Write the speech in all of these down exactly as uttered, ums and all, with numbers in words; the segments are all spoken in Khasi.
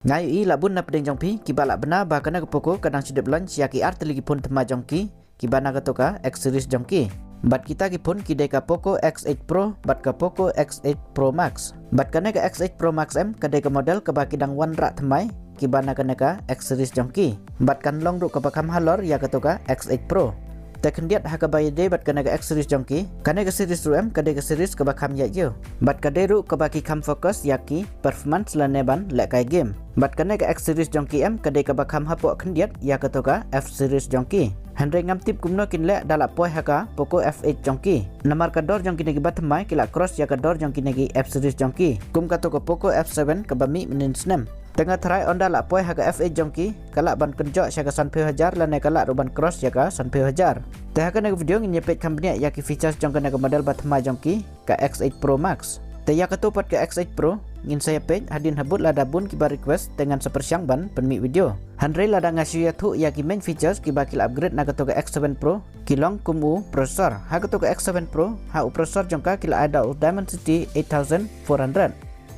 Nga ïohi la bun na pdeng jong phi kiba la bna ba kane ka Poco ka dang shu dep launch ïa ki artylli ki phone thymmai jong ki, kiba na kato ka X series jong ki. Bad kita ki phone ki dei ka Poco X eight Pro bad ka Poco X eight Pro Max. Bad kane ka X eight Pro Max em ka dei ka model kaba ki dang wanrah thymmai, kiba na kane ka X series jong ki. Bad kan long ruh kaba kham halor ïa kato ka X eight Pro. Te khyndiat ha kaba ïadei bad kane ka X series jong ki, kane ka series ruh em ka dei ka series kaba kham ïaid ïew. Bad ka dei ruh kaba ki kham focus ïa ki performance lane ban lehkai game. Bad kane ka X series jong ki em ka dei kaba kham hapoh khyndiat ïa kato ka F series jong ki. Hynrei ngam tip kumno kin leh da la poi ha ka Poco F eight jong ki. Namar ka dor jong kine kiba thymmai ki la cross ïa ka dor jong kine ki F series jong ki, kum kato ka Poco F seven kaba mih mynnin snem. Te nga tharai ynda la poi ha ka F eight jong ki, ka lah ban kynjoh sha ka sanphew hajar lane ka lah ruh ban cross ïa ka sanphew hajar. Te ha kane ka video ngin ïa peit kham bniah ïa ki features jong kane ka model ba thymmai jong ki, ka X eight Pro Max. Te ïa kato pat ka X eight Pro ngin sa ïa peit hadien habud lada bun kiba request te ngan sa pyrshang ban pynmih video. Hynrei lada nga shu ïathuh ïa ki main features kiba ki la upgrade na kato ka X seven Pro, ki long kum u processor. Ha kato ka X seven Pro, ha u processor jong ka ki la ai da u Dimensity eight thousand four hundred.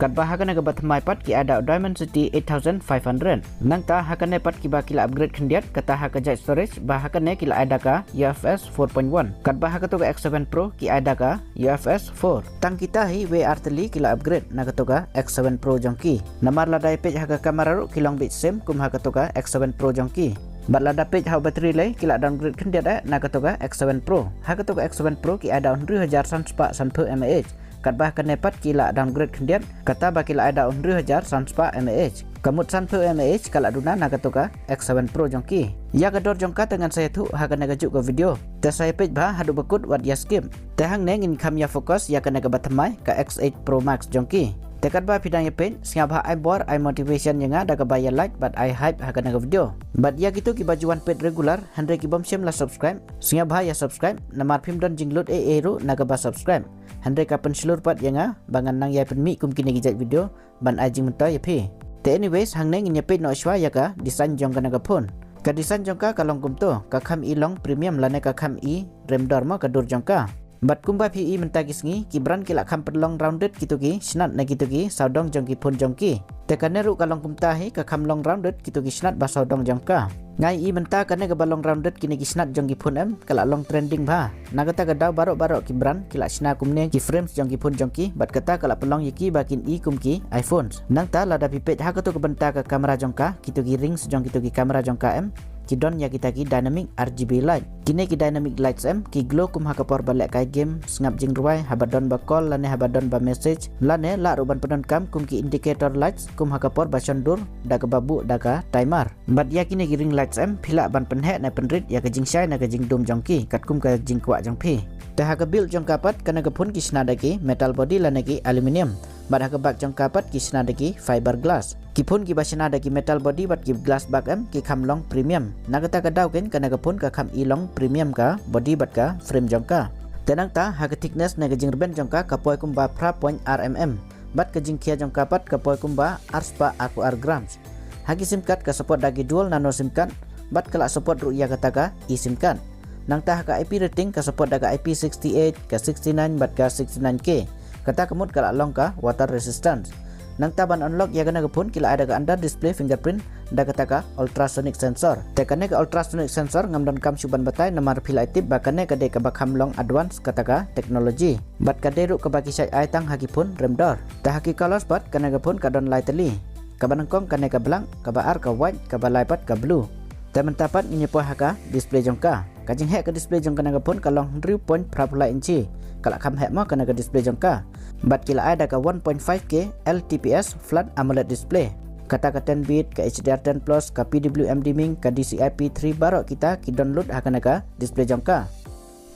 Katba ha kane kaba thymmai pat ki ai da u Dimensity eight thousand five hundred. Nangta ha kane pat kiba ki la upgrade khyndiat, kata ha ka jait storage, ba ha kane ki la ai da ka U F S four point one. Katba ha kato ka X seven Pro ki ai da ka U F S four. Tang kita hi wei artylli ki la upgrade na kato ka X seven Pro jong ki. Namar lada ïa peit ha ka camera ruh ki long beit same kum ha kato ka X seven Pro jong ki. Bad lada peit ha u battery lei ki la downgrade khyndiat eh na kato ka X seven Pro. Ha kato ka X seven Pro ki ai da u hynriew hajar san spah sanphew mAh. Katba ha kane pat ki la downgrade khyndiat, kata ba ki la ai da u hynriew hajar san spah mAh. Ka mut sanphew mAh ka la duna na kato ka X seven Pro jong ki. Ïa ka dor jong ka te ngan sa ïathuh ha kane kajuh ka video. Te sa ïa peit bha haduh ba kut, wat ïa skip. Te hangne ngin kham ïa focus ïa kane kaba thymmai, ka X eight Pro Max jong ki. Te katba phi dang ïa peit, sngewbha ai bor ai motivation ïa nga da kaba ïa like bad ai hype ha kane ka video. Bad ïa kito kiba ju wan peit regular hynrei ki bym shym la subscribe, sngewbha ïa subscribe, namar phim don jinglut ei ei ruh na kaba subscribe. Hynrei ka pynshlur pat ïa nga ba ngan nang ïa pynmih kum kine ki jait video ban ai jingmyntoi ïa phi. Te anyways, hangne ngin ïa peit noh shuwa ïa ka design jong kane ka phone. Ka design jong ka ka long kumto, ka kham i long premium lane ka kham i rem dor mo ka dur jong ka. Bad kumba phi i mynta ki sngi, ki brand ki la kham pynlong rounded kito ki shnat na kito ki sawdong jong ki phone jong ki. Te kane ruh ka long kumta hi, ka kham long rounded kito ki shnat ba sawdong jong ka. Nga i mynta kane kaba long rounded kine ki shnat jong ki phone em, ka la long trending bha. Na kata ka daw baroh baroh ki brand ki la shna kumne ki frames jong ki phone jong ki, bad kata ka la pynlong ïa ki ba kin i kum ki iPhones. Nangta lada phi peit ha kato ka bynta ka camera jong ka, kito ki rings jong kito ki camera jong ka em, ki don ïa kita ki dynamic R G B light. Kine ki dynamic lights em, ki glow kum ha ka por ba lehkai game, sngap jingrwai, haba don ba call lane haba don ba message, lane lah ruh ban pyndonkam kum ki indicator lights kum ha ka por ba shon dur da kaba buh da ka timer. Bad ïa kine ki ring lights em, phi lah ban pynheh ne pynrit ïa ka jingshai ne ka jingdum jong ki katkum ka jingkwah jong phi. Te ha ka build jong ka pat, kane ka phone ki shna da ki metal body lane ki aluminium. Bad ha ka back jong ka pat ki shna da ki fiberglass. Ki phone kiba shna da ki metal body bad ki glass back em, ki kham long premium. Na kata ka daw kein kane ka phone ka kham i long premium ka body bad ka frame jong ka. Te nangta ha ka thickness ne ka jingrben jong ka, ka poi kumba phra point ar mm. Bad ka jingkhia jong ka pat ka poi kumba arspah arphew ar grams. Ha ki sim card ka support da ki dual nano sim card, bad ka la support ruh ïa kata ka eSIM card. Nangta ha ka I P rating ka support da ka I P sixty-eight, ka sixty-nine bad ka sixty-nine K. Kata ka mut ka la long ka water resistance. Nangta ban unlock ïa kane ka phone ki la ai da ka under display fingerprint da kata ka ultrasonic sensor. Te kane ka ultrasonic sensor ngam donkam shuh ban batai namar phi la tip ba kane ka dei kaba kham long advance kata ka technology. Bad ka dei ruh kaba ki shait ai tang ha ki phone rem dor. Te ha ki colors pat kane ka phone ka don lai tylli. Kaba nyngkong kane ka black, kaba ar ka white, kaba lai pat ka blue. Te mynta pat ngin ïa poi ha ka display jong ka. Ka jingheh ka display jong kane ka phone ka long hynriew point phra phew lai inchi. Ka la kham heh mo kane ka display jong ka. Bad ki la ai da ka one point five K L T P S flat AMOLED display. Kata ka ten bit, ka H D R ten plus, ka P W M dimming, ka D C I P three, baroh kita ki don lut ha kane ka display jong ka.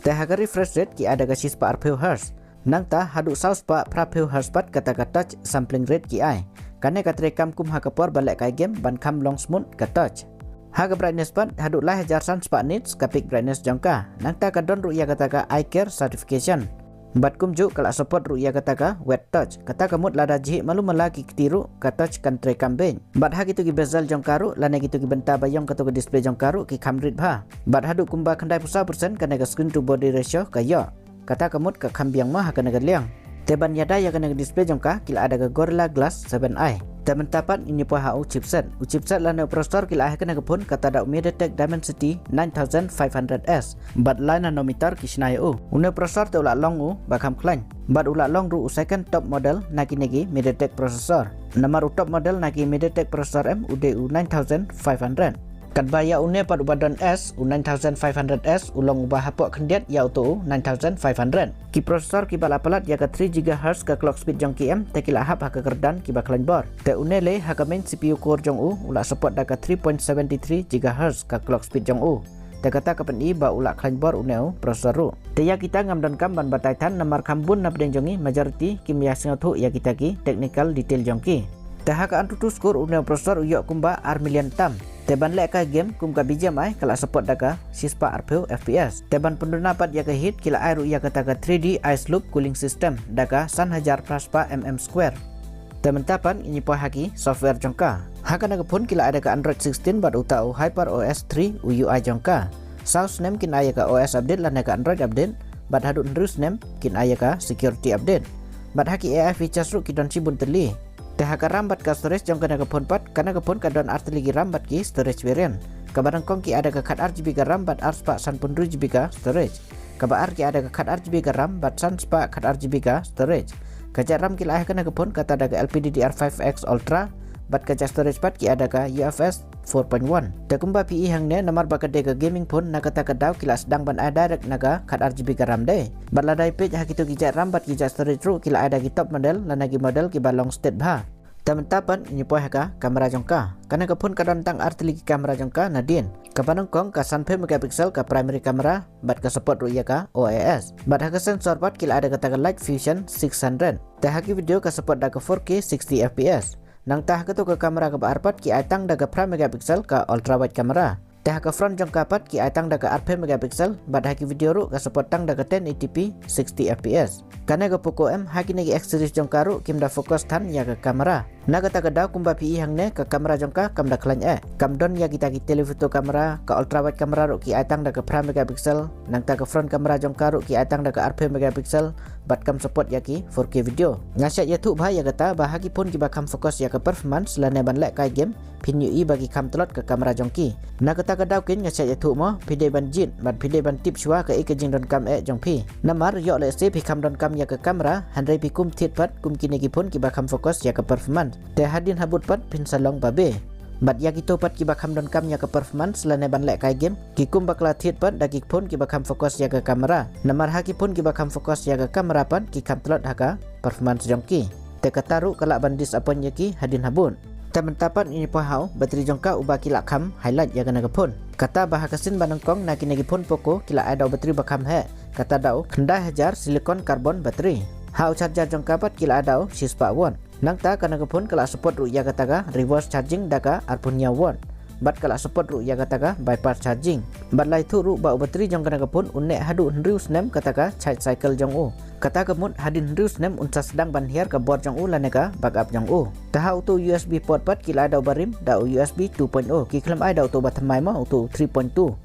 Te ha ka refresh rate ki ai da ka shispah arphew hertz. Nangta haduh sawspah phraphew hertz pat kata ka touch sampling rate ki ai. Kane ka trei kam kum ha ka por ba lehkai game ban kham long smooth ka touch. Ha ka brightness pat haduh lai hajar san spah nits ka peak brightness jong ka. Nangta ka don ruh ïa kata ka eye care certification. Bad kumjuh ka la support ruh ïa kata ka wet touch. Kata ka mut lada jhieh malu mala ki kti ruh ka touch kan trei kam beit. Bad ha kito ki bezel jong ka ruh lane kito ki bynta ba ïong kato ka display jong ka ruh ki kham rit bha. Bad haduh kumba khyndai phew saw percent kane ka screen to body ratio ka ïoh. Kata ka mut ka kham biang ma ha kane ka liang. Te ban ïada ïa kane ka display jong ka ki la ai da ka Gorilla Glass seven i. Te mynta pat ngin ïa poi ha u chipset. U chipset lane u processor ki la ai ha kane ka phone kata da u MediaTek Dimensity nine thousand five hundred S. Bad lai nanometer ki shna ïa u. Une u processor te u la long u ba kham khlaiñ. Bad u la long ruh u second top model na kine ki MediaTek processor. Namar u top model na ki MediaTek processor em u dei u nine thousand five hundred. Katba ïa une pat uba don S, u nine thousand five hundred S, u long uba hapoh khyndiat ïa uto u nine thousand five hundred. Ki processor kiba la palat ïa ka three gigahertz ka clock speed jong ki em, te ki la hap ha ka kyrdan kiba khlaiñ bor. Te une lei ha ka main C P U core jong u, u la support da ka three point seven three gigahertz ka clock speed jong u. Te kata ka pyni ba u la khlaiñ bor une u processor ruh. Te ïa kita ngam donkam ban batai than namar kham bun na pdeng jong ngi majority kim ïa sngewthuh ïa kita ki technical detail jong ki. Te ha ka AnTuTu score une u processor u ïoh kumba ar million tam. Te ban leh kai game kum ka B G M I ka la support da ka shispah arphew F P S. Te ban pynduna pat ïa ka heat ki la ai ruh ïa kata ka three D ice loop cooling system da ka san hajar phra spah mm square. Te mynta pat ngin ïa poi ha ki software jong ka. Ha kane ka phone ki la ai da ka Android sixteen bad uta u HyperOS three u U I jong ka. Saw snem kin ai ïa ka O S update lane ka Android update bad haduh hynriew snem kin ai ïa ka security update. Bad ha ki A I features ruh ki don shibun tylli. Te ha ka RAM bad ka storage jong kane ka phone pat, kane ka phone ka don ar tylli ki RAM bad ki storage variant. Kaba nyngkong ki ai da ka khatar G B ka RAM bad ar spah sanphew hynriew G B ka storage. Kaba ar ki ai da ka khatar G B ka RAM bad san spah khatar G B ka storage. Ka jait RAM ki la ai ha kane ka phone kata da ka L P D D R five X Ultra bad ka jait storage pat ki ai da ka U F S four point one. Te kumba phi i hangne namar ba ka dei ka gaming phone na kata ka daw ki la sdang ban ai direct na ka khatar G B ka RAM de. Bad lada i peit ha kito ki jait RAM bad ki jait storage ruh ki la ai da ki top model lane ki model kiba long state bha. Te mynta pat ngin ïa poi ha ka camera jong ka. Kane ka phone ka don tang ar tylli ki camera jong ka nadien. Kaba nyngkong ka sanphew megapixel ka primary camera bad ka support ruh ïa ka O I S. Bad ha ka sensor pat ki la ai da kata ka Light Fusion six hundred. Te ha ki video ka support da ka four K sixty F P S. Nangta ha kato ka camera kaba ar pat ki ai tang da ka phra megapixel ka ultra wide camera. Te ha ka front jong ka pat ki ai tang da ka arphew megapixel bad ha ki video ruh ka support tang da ka ten eighty P sixty F P S. Kane ka Poco M ha kine ki X series jong ka ruh kim da focus than ïa ka camera. Na kata ka daw kumba phi i hangne ka camera jong ka kam da khlaiñ eh. Kam don ïa kita ki telephoto camera, ka ultra wide camera ruh ki ai tang da ka phra megapixel, nangta ka front camera jong ka ruh ki ai tang da ka arphew megapixel, bad kam support ïa ki four K video. Nga shait ïathuh bha ïa kata ba ha ki phone kiba kham focus ïa ka performance lane ban leh kai game, phin ïohi ba ki kham tlot ka camera jong ki. Na kata ka daw keiñ nga shait ïathuh mo, phi dei ban jied bad phi dei ban tip shuwa kaei ka jingdonkam eh jong phi. Namar ïoh lehse phi kham donkam ïa ka camera, hynrei phi kum thied pat kum kine ki phone kiba kham focus ïa ka performance. Te hadien habud pat phin sa long babe. Bad ïa kito pat kiba kham donkam ïa ka performance lane ban leh kai game, ki kum bakla thied pat da ki phone kiba kham focus ïa ka camera. Namar ha ki phone kiba kham focus ïa ka camera pat ki kham tlot ha ka performance jong ki. Te kata ruh ka lah ban disappoint ïa ki hadien habud. Te mynta pat ngin ïa poi ha u battery jong ka uba ki la kham highlight ïa kane ka phone. Kata ba ha ka sien ba nyngkong na kine ki phone Poco ki la ai da u battery ba kham heh. Kata da u khyndai hajar silicon carbon battery. Ha u charger jong ka pat ki la ai da u shispah watt. Nangta kane ka phone ka la support ruh ïa kata ka reverse charging da ka arphew hynñiew watt. Bad ka la support ruh ïa kata ka bypass charging. Bad la ïathuh ruh ba u battery jong kane ka phone un neh haduh hynriew snem kata ka charge cycle jong u. Kata ka mut hadien hynriew snem un sa sdang ban hiar ka bor jong u lane ka backup jong u. Te ha uto U S B port pat ki la ai da u barim da u U S B two point oh, ki khlem ai da uto ba thymmai mo, uto three point two.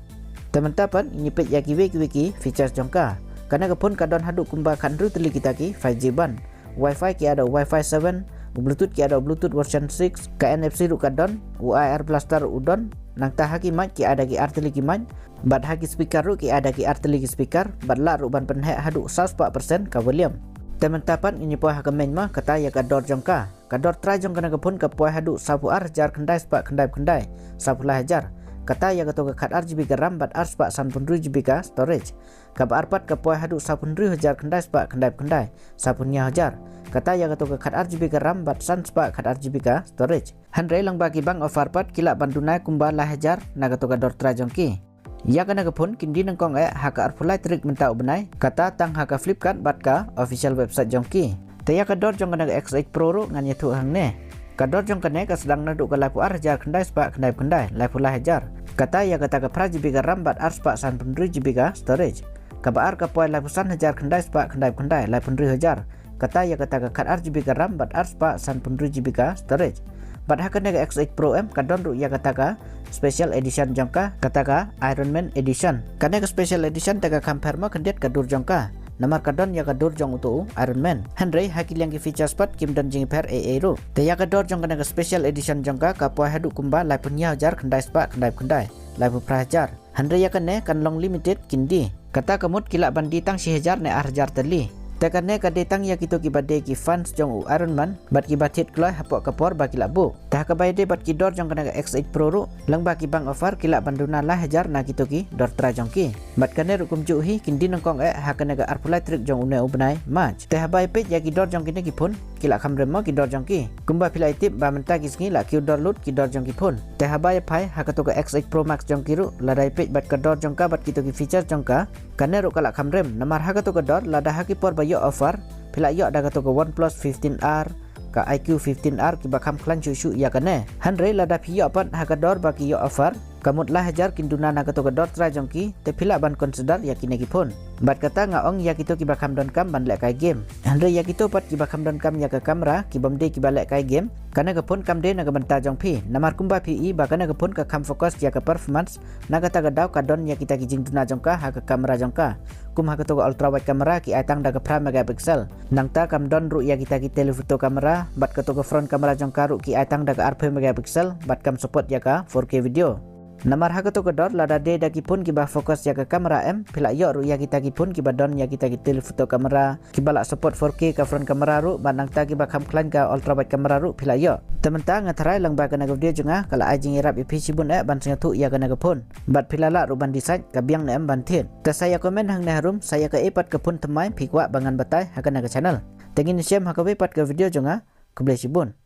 Te mynta pat ngin ïa peit ïa kiwei kiwei ki features jong ka. Kane ka phone ka don haduh kumba khathynriew tylli kita ki five G band. Wi-Fi ki ai da u Wi-Fi seven, u Bluetooth ki ai da u Bluetooth version six, ka N F C ruh ka don, u A R Blaster ruh u don, nangta ha ki mic ki ai da ki ar tylli ki mic, bad ha ki speaker ruh ki ai da ki ar tylli ki speaker, bad lah ruh ban pynheh haduh saw spah percent ka volume. Te mynta pat ngin ïa poi ha ka main ma, kata ïa ka dor jong ka. Ka dor trai jong kane ka phone ka poi haduh sawphew ar hajar khyndai spah khyndai phew khyndai, sawphew lai hajar. Kata ïa kato ka khatar G B ka RAM bad ar spah sanphew hynriew G B ka storage. Kaba ar pat ka poi haduh sawphew hynriew hajar khyndai spah khyndai phew khyndai, sawphew hynñiew hajar. Kata ïa kato ka khatar G B ka RAM bad san spah khatar G B ka storage. Hynrei lyngba ki bank offer pat ki lah ban duna kumba lai hajar na kato ka dor trai jong ki. Ïa kane ka phone kin die nyngkong eh ha ka arphew lai tarik mynta u bnai, kata tang ha ka Flipkart bad ka official website jong ki. Te ïa ka dor jong kane ka X eight Pro ruh ngan ïathuh hangne. Ka dor jong kane ka sdang naduh ka laiphew ar hajar khyndai spah khyndai phew khyndai, laiphew lai hajar. Kata ïa kata ka phra G B ka RAM bad ar spah sanphew hynriew G B ka storage. Kaba ar ka poi laiphew san hajar khyndai spah khyndai phew khyndai, laiphew hynriew hajar. Kata ïa kata ka khatar G B ka RAM bad ar spah sanphew hynriew G B ka storage. Bad ha kane ka X eight Pro em ka don ruh ïa kata ka special edition jong ka, kata ka Iron Man edition. Kane ka special edition te ka kham pher ma khyndiat ka dur jong ka. namar ka don ïa ka dur jong uto u Iron Man. Hynrei ha ki liang ki features pat kim don jingpher ei ei ruh. Te ïa ka dor jong kane ka special edition jong ka ka poi haduh kumba laiphew hynñiew hajar khyndai spah khyndai phew khyndai, laiphew phra hajar. Hynrei ïa kane kan long limited kin die. Kata ka mut ki lah ban die tang shi hajar ne ar hajar tylli. Te kane ka dei tang ïa kito kiba dei ki fans jong u Iron Man bad kiba thied kloi hapoh ka por ba ki lah buh. Te ha kaba ïadei bad ki dor jong kane ka X eight Pro ruh, lyngba ki bank offer ki lah ban duna lai hajar na kito ki dor trai jong ki. Bad kane ruh kumjuh hi kin die nyngkong eh ha kane ka arphew lai tarik jong une u bnai March. Te haba ïa peit ïa ki dor jong kine ki phone, ki lah kham rem mo ki dor jong ki. Kumba phi lah ïa tip ba mynta ki sngi lah kiew dor lut ki dor jong ki phone. Te haba ïa phai ha kato ka X eight Pro Max jong ki ruh, lada ïa peit bad ka dor jong ka bad kito ki features jong ka, kane ruh ka lah kham rem. Namar ha kato ka dor, lada ha ki por ba ïoh offer, phi lah ïoh da kato ka OnePlus fifteen R, ka I Q fifteen R kiba kham khlaiñ shuh shuh ïa kane. Hynrei lada phi ïoh pat ha ka dor ba ki ïoh offer, ka mut lai hajar kin duna na kato ka dor trai jong ki, te phi lah ban consider ïa kine ki phone. Bad kata nga ong ïa kito kiba kham donkam ban lehkai game. Hynrei ïa kito pat kiba kham donkam ïa ka camera, kibym dei kiba lehkai game, kane ka phone kam dei na ka bynta jong phi. Namar kumba phi i ba kane ka phone ka kham focus ïa ka performance, na kata ka daw ka don ïa kita ki jingduna jong ka ha ka camera jong ka. Kum ha kato ka ultra wide camera ki ai tang da ka phra megapixel. Nangta kam don ruh ïa kita ki telephoto camera, bad kato ka front camera jong ka ruh ki ai tang da ka arphew megapixel, bad kam support ïa ka four K video. Namar ha kato ka dor lada dei da ki phone kiba focus ïa ka camera em, phi lah ïoh ruh ïa kita ki phone kiba don ïa kita ki telephoto camera, kiba lah support four K ka front camera ruh, bad nangta kiba kham khlaiñ ka ultra wide camera ruh phi lah ïoh. Te mynta nga tharai lyngba kane ka video jong nga, ka la ai jingïarap ïa phi shibun eh ban sngewthuh ïa kane ka phone. Bad phi la lah ruh ban decide ka biang ne em ban thied. Te sa ïa comment hangne harum, sa ïa kaei pat ka phone thymmai phi kwah ba ngan batai ha kane ka channel. Te ngin ïashem ha kawei pat ka video jong nga, khublei shibun.